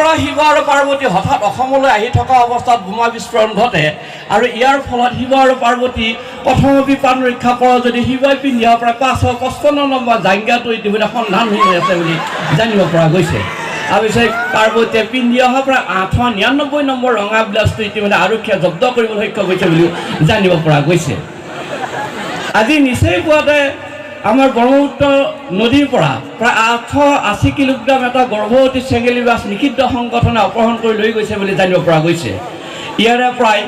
পৰা শিৱ আৰু পাৰ্বতী হঠাৎ অসমলৈ আহি থকা অৱস্থাত বোমা বিস্ফোৰণ ঘটে আৰু ইয়াৰ ফলত শিৱ আৰু পাৰ্বতী কথমপি প্ৰাণ ৰক্ষা কৰা যদি শিৱই পিন্ধি অহা প্ৰায় 555 নম্বৰ জাংগিয়াটো ইতিমধ্যে সন্ধানহীন হৈ আছে বুলি জানিব পৰা গৈছে। তাৰপিছত পাৰ্বতীয়ে পিন্ধি অহা প্ৰায় 899 নম্বৰ ৰঙা ব্লাউজটো ইতিমধ্যে আৰক্ষীয়ে জব্দ কৰিবলৈ সক্ষম হৈছে বুলিও জানিব পৰা গৈছে। আজি নিচেই পুৱাতে আমাৰ ব্ৰহ্মপুত্ৰ নদীৰ পৰা প্ৰায় 880 কিলোগ্ৰাম এটা গৰ্ভৱতী চেঙেলী মাছ নিষিদ্ধ সংগঠনে অপহৰণ কৰি লৈ গৈছে বুলি জানিব পৰা গৈছে। ইয়াৰে প্ৰায়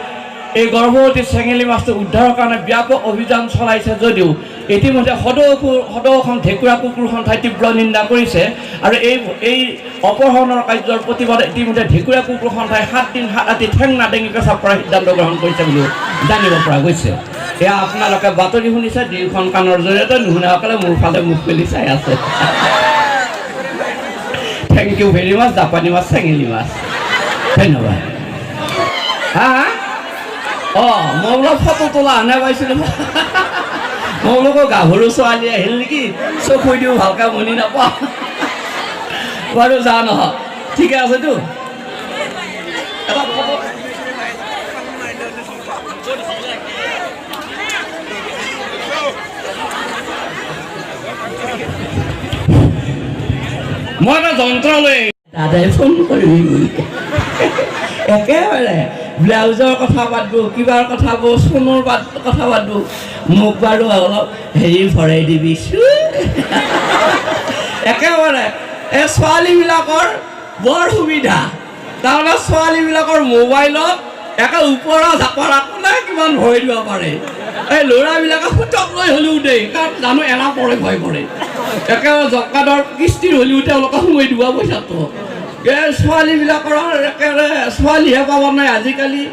এই গৰ্ভৱতী চেঙেলী মাছটো উদ্ধাৰৰ কাৰণে ব্যাপক অভিযান চলাইছে যদিও ইতিমধ্যে সদৌ অসম ঢেকুৰা কুকুৰ সন্থাই তীব্ৰ নিন্দা কৰিছে আৰু এই অপহৰণৰ কাৰ্যৰ প্ৰতিবাদত ইতিমধ্যে ঢেকুৰা কুকুৰ সন্থাই 7 দিন 7 ৰাতি ঠেং নাডেঙি পেচাব কৰাৰ সিদ্ধান্ত গ্ৰহণ কৰিছে বুলিও জানিব পৰা গৈছে। এয়া আপোনালোকে বাতৰি শুনিছে দুয়োখন কাণৰ জৰিয়তে, নুশুনাসকলে মোৰ ফালে মুখ মেলি চাই আছে। Thank you very মাছ, জাপানী মাছ, চেঙেলী মাছ, ধন্যবাদ। হা হা অঁ, মই বোলো ফটো তোলা আনে পাইছিলোঁ, মই বোলো গাভৰু ছোৱালী আহিল নেকি, চকু দিওঁ ভালকৈ মনি নাপাওঁ। বাৰু যা নহয়, ঠিকে আছেতো। এটা ফটো মই এটা যন্ত্ৰ লৈ দাদাই ফোন কৰিবি বুলি একেবাৰে ব্লাউজৰ কথা পাতবো, কিবাৰ কথা পাতবো, সোণৰ কথা পাতবো, মোক বাৰু অলপ হেৰি ভৰাই দিবি একেবাৰে। এই ছোৱালীবিলাকৰ বৰ সুবিধা, তাৰমানে ছোৱালীবিলাকৰ মোবাইলত একে ওপৰা জাপৰা কোনে কিমান ভৰাই দিব পাৰে। এই ল'ৰাবিলাকে সূতক লৈ হ'লেও দেই, কাৰণ জানো এৰা পৰে ভয় কৰে, একেবাৰে জকাদৰ কিস্তিৰ হ'লেও তেওঁলোকে সোমাই দিব পইচাটো। এই ছোৱালীবিলাকৰ একেবাৰে ছোৱালীহে পাব নাই আজিকালি,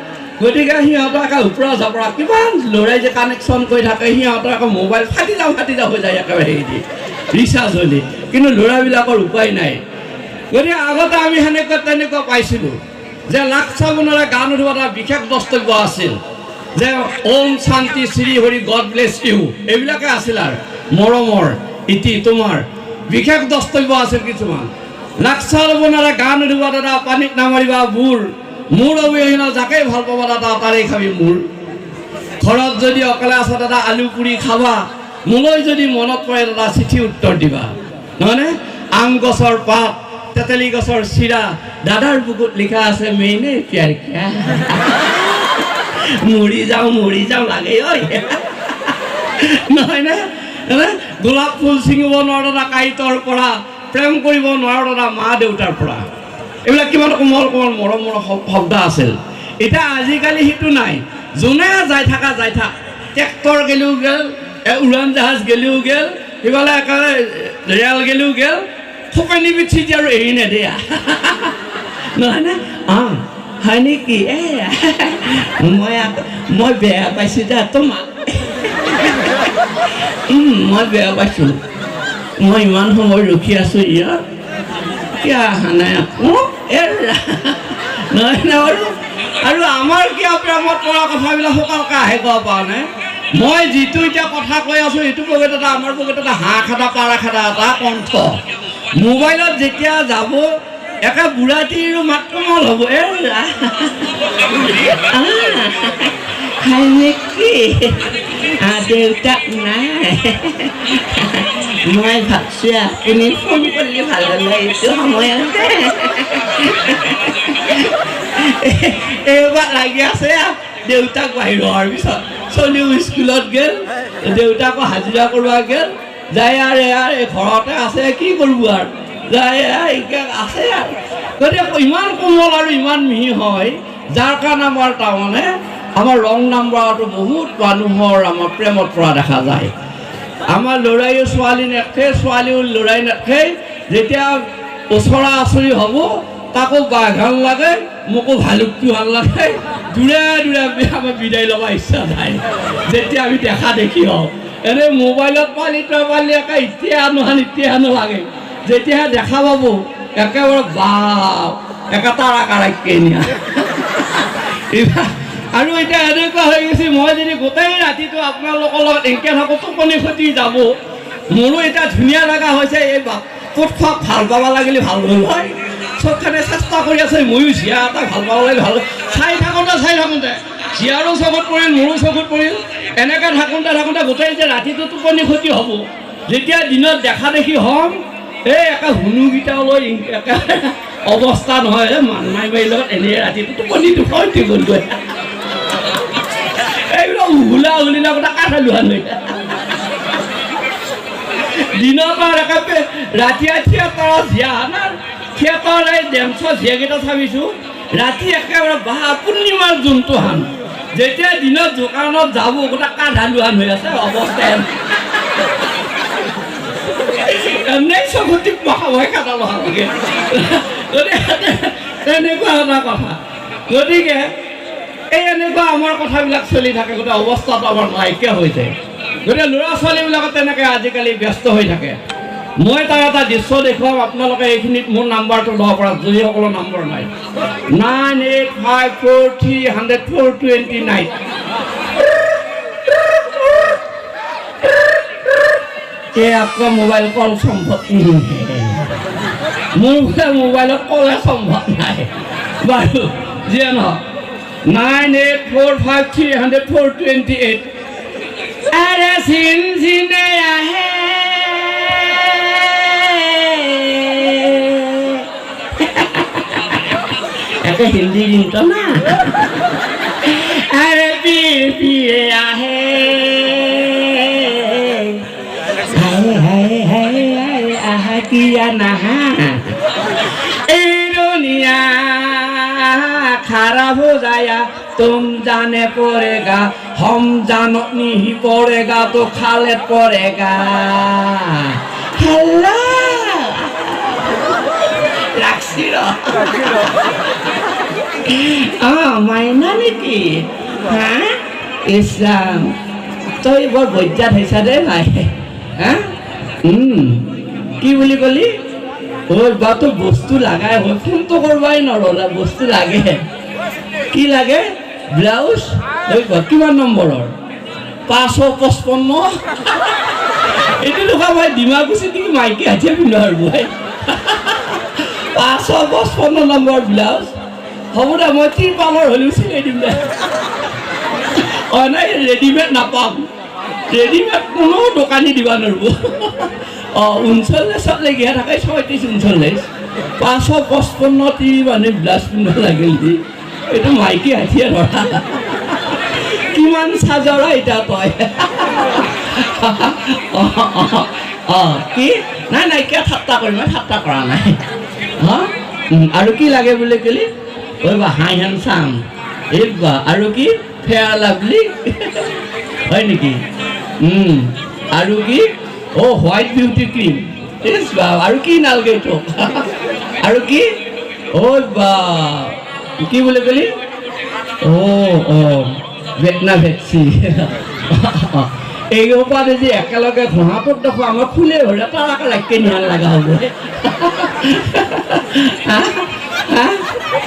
গতিকে সিহঁতৰ একে ওপৰা জাপৰা কিমান ল'ৰাই যে কানেকশ্যন কৰি থাকে, সিহঁতৰ আকৌ মোবাইল ফাটি যাওঁ ফাটি যাওঁ হৈ যায় একেবাৰে হেৰি দি ৰিচাৰ্জ হ'লে। কিন্তু ল'ৰাবিলাকৰ উপায় নাই। গতিকে আগতে আমি সেনেকুৱা তেনেকুৱা পাইছিলোঁ যে লাখ চাবোনেৰে গান উঠোৱা এটা বিশেষ দ্ৰষ্টব্য আছিল যে ওম শান্তি Shri Hari God bless you, এইবিলাকে আছিল আৰু মৰমৰ ইতি তোমাৰ বিশেষ দ্ৰষ্টব্য আছিল কিছুমান। লাখ চাবোনেৰে গান উঠোৱা দাদা পানীত নামাৰিবা বোৰ, মোৰ অবিহনে যাকেই ভাল পাবা দাদা তাৰেই খাবি মোৰ। ঘৰত যদি অকলে আছা দাদা আলু পুৰি খাবা, মোলৈ যদি মনত পৰে দাদা চিঠি উত্তৰ দিবা, নহয়নে? আম গছৰ পাত, তেতেলী গছৰ চিৰা, দাদাৰ বুকুত লিখা আছে মেইনে প্যাৰ কিয়া। মৰি যাওঁ মৰি যাওঁ লাগে ঐ, নহয়নে? গোলাপ ফুল ছিঙিব নোৱাৰো দাদা কাঁইটৰ পৰা, প্ৰেম কৰিব নোৱাৰো দাদা মা দেউতাৰ পৰা। এইবিলাক কিমান কোমল কোমল মৰমৰ শব্দ আছিল। এতিয়া আজিকালি সেইটো নাই, যোনে যাই থাকা যাই থাক, ট্ৰেক্টৰ গেলেও গেল, উৰাণ জাহাজ গেলেও গেল, সিফালে একেবাৰে ৰেল গেলেও গেল, সোপেনি পিঠি আৰু এৰি নেদিয়া, নহয়নে? অঁ হয় নেকি? এ মই বেয়া পাইছোঁ দে তোমাক, মই বেয়া পাইছোঁ, মই ইমান সময় ৰখি আছোঁ ইয়াত, কিয় অহা নাই আকৌ? এ নহয় নে বাৰু? আৰু আমাৰ কিয় প্ৰেমত কৰা কথাবিলাক সোনকালকে আহে ক'ব পৰা নাই। মই যিটো এতিয়া কথা কৈ আছোঁ এইটো পকেট এটা, আমাৰ পকেট এটা হাঁহ খেদা পাৰা খেদা এটা কণ্ঠ। মোবাইলত যেতিয়া যাব একে বুঢ়াটিৰো মাত কোমল হ'ব। এ হয় নেকি? দেউতাক নাই, মই ভাবছোঁ আপুনি ফোন কৰিলে ভাল হ'লে এইটো সময়তে। এইবাৰ লাগি আছে দেউতাক বাহিৰ হোৱাৰ পিছত চলিও স্কুলত গ'ল, দেউতাকো হাজিৰা কৰিব গ'ল, যায় আৰু এই ঘৰতে আছে কি কৰিব আৰু যায় আছে আৰু। গতিকে ইমান কোমল আৰু ইমান মিহি হয়, যাৰ কাৰণে আমাৰ তাৰমানে আমাৰ ৰং নাম্বাৰটো বহুত মানুহৰ আমাৰ প্ৰেমত পৰা দেখা যায়। আমাৰ ল'ৰাইও ছোৱালী নেখে, ছোৱালীও ল'ৰাই নেখে। যেতিয়া ওচৰা আচৰি হ'ব তাকো বাঘ লাগে, মোকো ভালুকটো ভাল লাগে, দূৰে দূৰে আমাৰ বিদায় ল'ব ইচ্ছা যায় যেতিয়া আমি দেখা দেখি হওঁ। এনেই মোবাইলত পালি তই পালি একে এতিয়া আনো এতিয়া আনো লাগে, যেতিয়াহে দেখা পাব একেবাৰে বাপ একে তাৰা কাৰাইকে নিয়া। আৰু এতিয়া এনেকুৱা হৈ গৈছে, মই যদি গোটেই ৰাতিটো আপোনালোকৰ লগত এনেকৈ থাকোঁ টোপনি খতি যাব। মোৰো এতিয়া ধুনীয়া লগা হৈছে, এই পোত খোৱাক ভাল পাব লাগিলে ভাল হ'ল হয়, চবখানে চেষ্টা কৰি আছে, ময়ো জীয়া এটা ভাল পাব লাগে, ভাল চাই থাকোঁতে চাই থাকোঁতে জীয়াৰো চকুত পৰিল, মোৰো চকুত পৰিল। এনেকৈ থাকোঁতে থাকোঁতে গোটেই যে ৰাতিটো টোপনি ক্ষতি হ'ব, যেতিয়া দিনত দেখা দেখি হ'ম, এই একে হুনুকেইটাও লৈ একে অৱস্থা নহয়। এই মান্নাই বাৰীৰ লগত এনেই ৰাতিটো টোপনিটো ক্ষতি গ'লগৈ। এইবিলাক হুলা হুলি লগতে কাঠা লোহা লৈ দিনত আৰু একে ৰাতি থিয়েটাৰত জীয়া না, থিয়েটাৰ এই ডেন্সৰ জীয়াকেইটা চাবিছোঁ, ৰাতি একেবাৰে বা পূৰ্ণিমাৰ যোনটো হান, যেতিয়া দিনত দোকানত যাব গোটেই কাঠা লোহান হৈ আছে অৱস্থা। এনেই চকুত টিপ খাবই কাটা লোহা লাগে। গতিকে তেনেকুৱা এটা কথা। গতিকে এই এনেকুৱা আমাৰ কথাবিলাক চলি থাকে, গোটেই অৱস্থাটো আমাৰ নাইকিয়া হৈ যায়। গতিকে ল'ৰা ছোৱালীবিলাকত তেনেকৈ আজিকালি ব্যস্ত হৈ থাকে। মই তাৰ এটা দৃশ্য দেখুৱাম আপোনালোকে, এইখিনিত মোৰ নাম্বাৰটো ল'ব পৰা, যিসকলৰ নম্বৰ নাই, 9 8 5 4 3 100 4 29। ये आपका मोबाइल कॉल সম্ভৱ नहीं है, মোৰ বোলে মোবাইলত কলে সম্ভৱ নাই। বাৰু যিয়ে নহওক, 9 8 4 5 3 100 4 28। আৰে চিন চিনে আহে, একে হিন্দী কিন্তু না, আৰে পীৰ পীৰে আহে, হায় হায় হায় হায় আহা কিয়া নাহা, এই দুনিয়া খারাপ हो जाया, तुम जाने पड़ेगा, हम जानो नहीं पड़ेगा तो खाले पड़ेगा। हेलो রাখছি মাইনা নেকি? হা ইছলাম, তই বৰ বজ্জাত হৈছা দেই ভাই। হা কি বুলি কলি? ঐ বা তোৰ বস্তু লাগাই হয়, ফোনটো কৰবাই নৰলা, বস্তু লাগে। কি লাগে? ব্লাউজ। কিমান নম্বৰৰ? 555। এইটো দেখুৱা ভাই, ডিমাকুচি নেকি মাইকী হাতীয়ে পিন্ধা আৰু ভাই। 555 নম্বৰ ব্লাউজ হ'ব দে, মই তিৰপালৰ হ'লেও চিলাই দিম দে। অঁ নাই, ৰেডিমেড নাপাম, ৰেডিমেড কোনো দোকানী দিব নোৱাৰিব। অঁ 39ত লেগিহে থাকে, 36 39। 555 টি মানে ব্লাউজ পিন্ধিব লাগিল, এইটো মাইকী হাতীয়ে ধৰা। কিমান চাজৰা এতিয়া তই। অঁ কি নাই নাই, কিয় ঠাট্টা কৰিম, মই ঠাট্টা কৰা নাই। হা আৰু কি লাগে বুলি কলি? ঐ বা হাই হেণ্ডচাম, এই বা আৰু কি ফেয়াৰ লাভলি হয় নেকি? আৰু কি? অ' হোৱাইট বিউটি ক্ৰীম, ইছ বা আৰু কি নালগে তোক? আৰু কি? অ' বা কি বুলি কলি? অ' অ' বেটনা ভেটছি। এই সোপা যদি একেলগে ঘঁহাটোত দেখোঁ আমাৰ ফুলে ভৰে তাৰ আকৌ ৰাখি নিয়ান লগা হ'ব।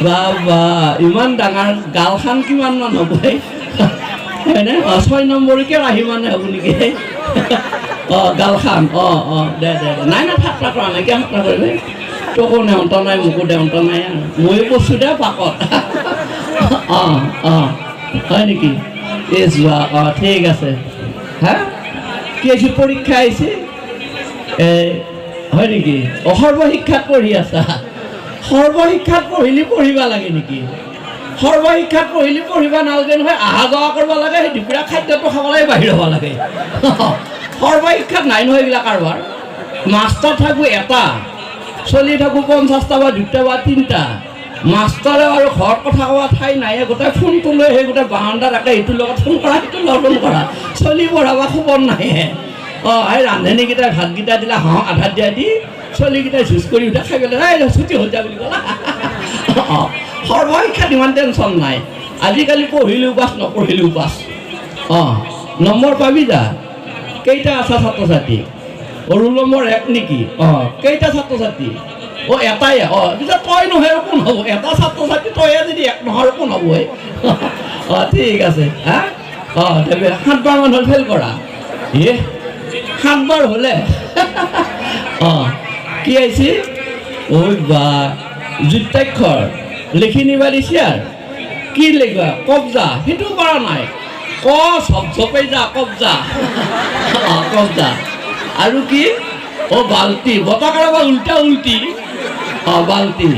বা বা ইমান ডাঙৰ গালখান কিমান মান হ'ব হয়নে? অঁ 6 নম্বৰকে ৰাহি মানে হ'ব নেকি? অঁ গালখান। অঁ অঁ দে দে, নাই নাই ঠাট্টা কৰা নাই, কিয় ঠাট্টা কৰিবি? তোকো নেওঁতা নাই, মোকো দেওঁতা নাই, আৰু ময়ো কৈছোঁ দে পাকত। অঁ অঁ হয় নেকি? এই যোৱা। অঁ ঠিক আছে। হা কি আহিছে? পৰীক্ষা আহিছে এই হয় নেকি? অঁ সৰ্বশিক্ষাত পঢ়ি আছা? সৰ্বশিক্ষাত পঢ়িলে পঢ়িবা লাগে নেকি? সৰ্বশিক্ষাত পঢ়িলে পঢ়িবা নালাগে নহয়, অহা যোৱা কৰিব লাগে, সেই দুপৰীয়া খাদ্যটো খাব লাগে, বাহিৰ হ'ব লাগে। সৰ্বশিক্ষাত নাই নহয় এইবিলাক কাৰবাৰ। মাষ্টৰ থাকোঁ এটা, চলি থাকোঁ 50টা বা 2টা বা 3টা। মাষ্টৰে আৰু ঘৰত কথা কোৱা ঠাই নাই, গোটেই ফোনটো লৈ সেই গোটেই বাৰান্দাত একে ইটোৰ লগত ফোন কৰা, সিটোৰ লগত ফোন কৰা, চলি পঢ়াব খবৰ নাহে। অঁ এই ৰান্ধনীকেইটাই ভাতকেইটা দিলে হাঁহ আধা দিয়া দি চলিকেইটাই জুচ কৰি উঠে খাই পেলাই এই ছুটি হৈ যা বুলি ক'লা। অঁ সৰ্বশিক্ষাত ইমান টেনশ্যন নাই আজিকালি, পঢ়িলেও পাছ নপঢ়িলেও পাছ। অঁ নম্বৰ পাবি যা। কেইটা আছা ছাত্ৰ ছাত্ৰী? অঁ ৰোল নম্বৰ 1 নেকি? অঁ কেইটা ছাত্ৰ ছাত্ৰী? অঁ এটাই। অঁ পিছত তই নহয় আৰু কোন হ'ব? এটা ছাত্ৰ ছাত্ৰী তয়ে যদি এক নহয় আৰু কোন হ'ব? অঁ ঠিক আছে। হা অঁ 7 বাৰমান হ'ল ফেইল কৰা। এ 7 বাৰ হ'লে। অঁ কি আহিছে? ঐ বা যুক্তাক্ষৰ লিখি নিবা দিছে আৰু কি লিখিবা কব্জা, সেইটোও পৰা নাই। ক চপচপে যা কব্জা, কব্জা। আৰু কি অ বাল্টি, বতাহ বা উল্টা উল্টি, অ বাল্টি।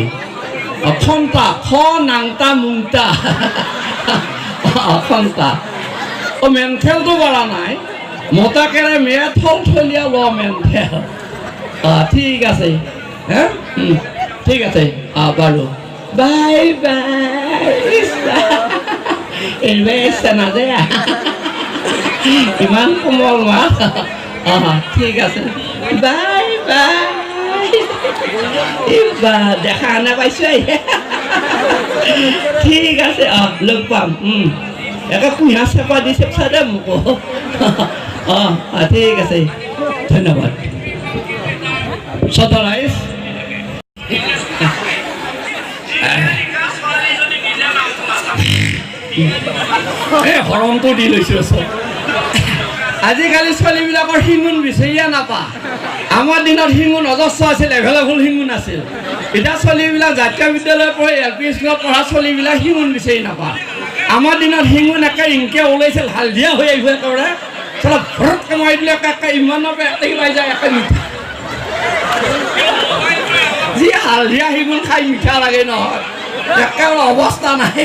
খন্তা, খ নাংটা মুংটা, খন্তা। অ মেনথেলটো পৰা নাই, মতাকেৰে মেয়ে থল থলীয়া ল মেনথেল। অ ঠিক আছে, হে ঠিক আছে, অ বাৰু, বাই বাই। এৰিব ইচ্ছা নাযায়, ইমান কোমল মাছ। অ ঠিক আছে, বাই বাই। বা দেখা নাপাইছোঁ। ঠিক আছে, অ লগ পাম। একে কুঁহিয়াৰ চেপা দি চেপচা দে মোক। অ ঠিক আছে, ধন্যবাদ। শ্ৰোতা ৰাইজ, এই হৰমটো দি লৈছোঁ। আজিকালি ছোৱালীবিলাকৰ শিঙুন বিচাৰিয়ে নাপা। আমাৰ দিনত শিঙুন অজস্ৰ আছিল, এভেইলেবল শিঙুন আছিল। এতিয়া ছোৱালীবিলাক জাতীয় বিদ্যালয়ৰ পৰা এল পি স্কুলত পঢ়া ছোৱালীবিলাক শিঙুন বিচাৰি নাপা। আমাৰ দিনত শিঙুন একে ইনকে ওলাইছিল, হালধীয়া হৈ আহিব একেবাৰে, চলা ভৰতকৈ মাৰি দিলে একে ইমানৰ পৰা একে ওলাই যায়, একে মিঠা। যি হালধীয়া শিঙুন খাই মিঠা লাগে নহয়, একেবাৰে অৱস্থা নাই।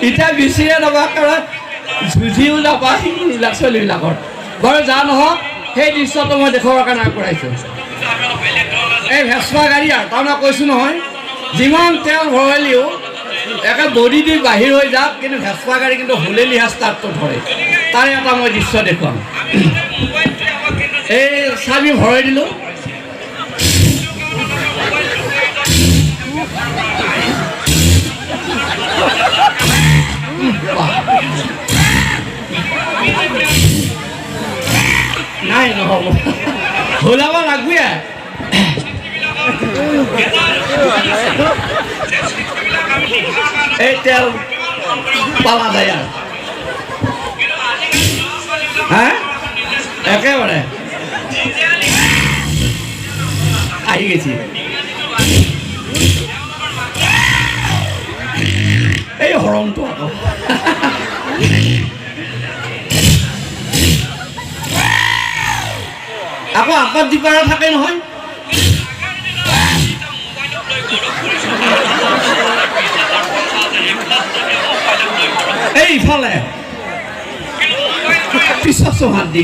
এতিয়া বিচাৰিয়ে নাপা, একেবাৰে যুঁজিও নাপা শিঙুনবিলাক ছোৱালীবিলাকৰ। বাৰু যা নহওক, সেই দৃশ্যটো মই দেখুৱাবৰ কাৰণে আগবঢ়াইছোঁ। এই ভেচপা গাড়ী আৰু তাৰমানে কৈছোঁ নহয়, যিমান তেল ভৰালেও একে বডি দি বাহিৰ হৈ যাওক, কিন্তু ভেচপা গাড়ী কিন্তু হুলেলিহা ষ্টাৰ্টটো ধৰে। তাৰে এটা মই দৃশ্য দেখুৱাম। এই চাবি ভৰাই দিলোঁ, নাই নহ'ব, ওলাব লাগবে। এই তেল পালা যায় আৰু হা একেবাৰে আহি গেছি। এই হৰমটো আকৌ আকৌ আপাত দিপাৰা থাকে নহয়। এই ইফালে পিছত চোহাত দি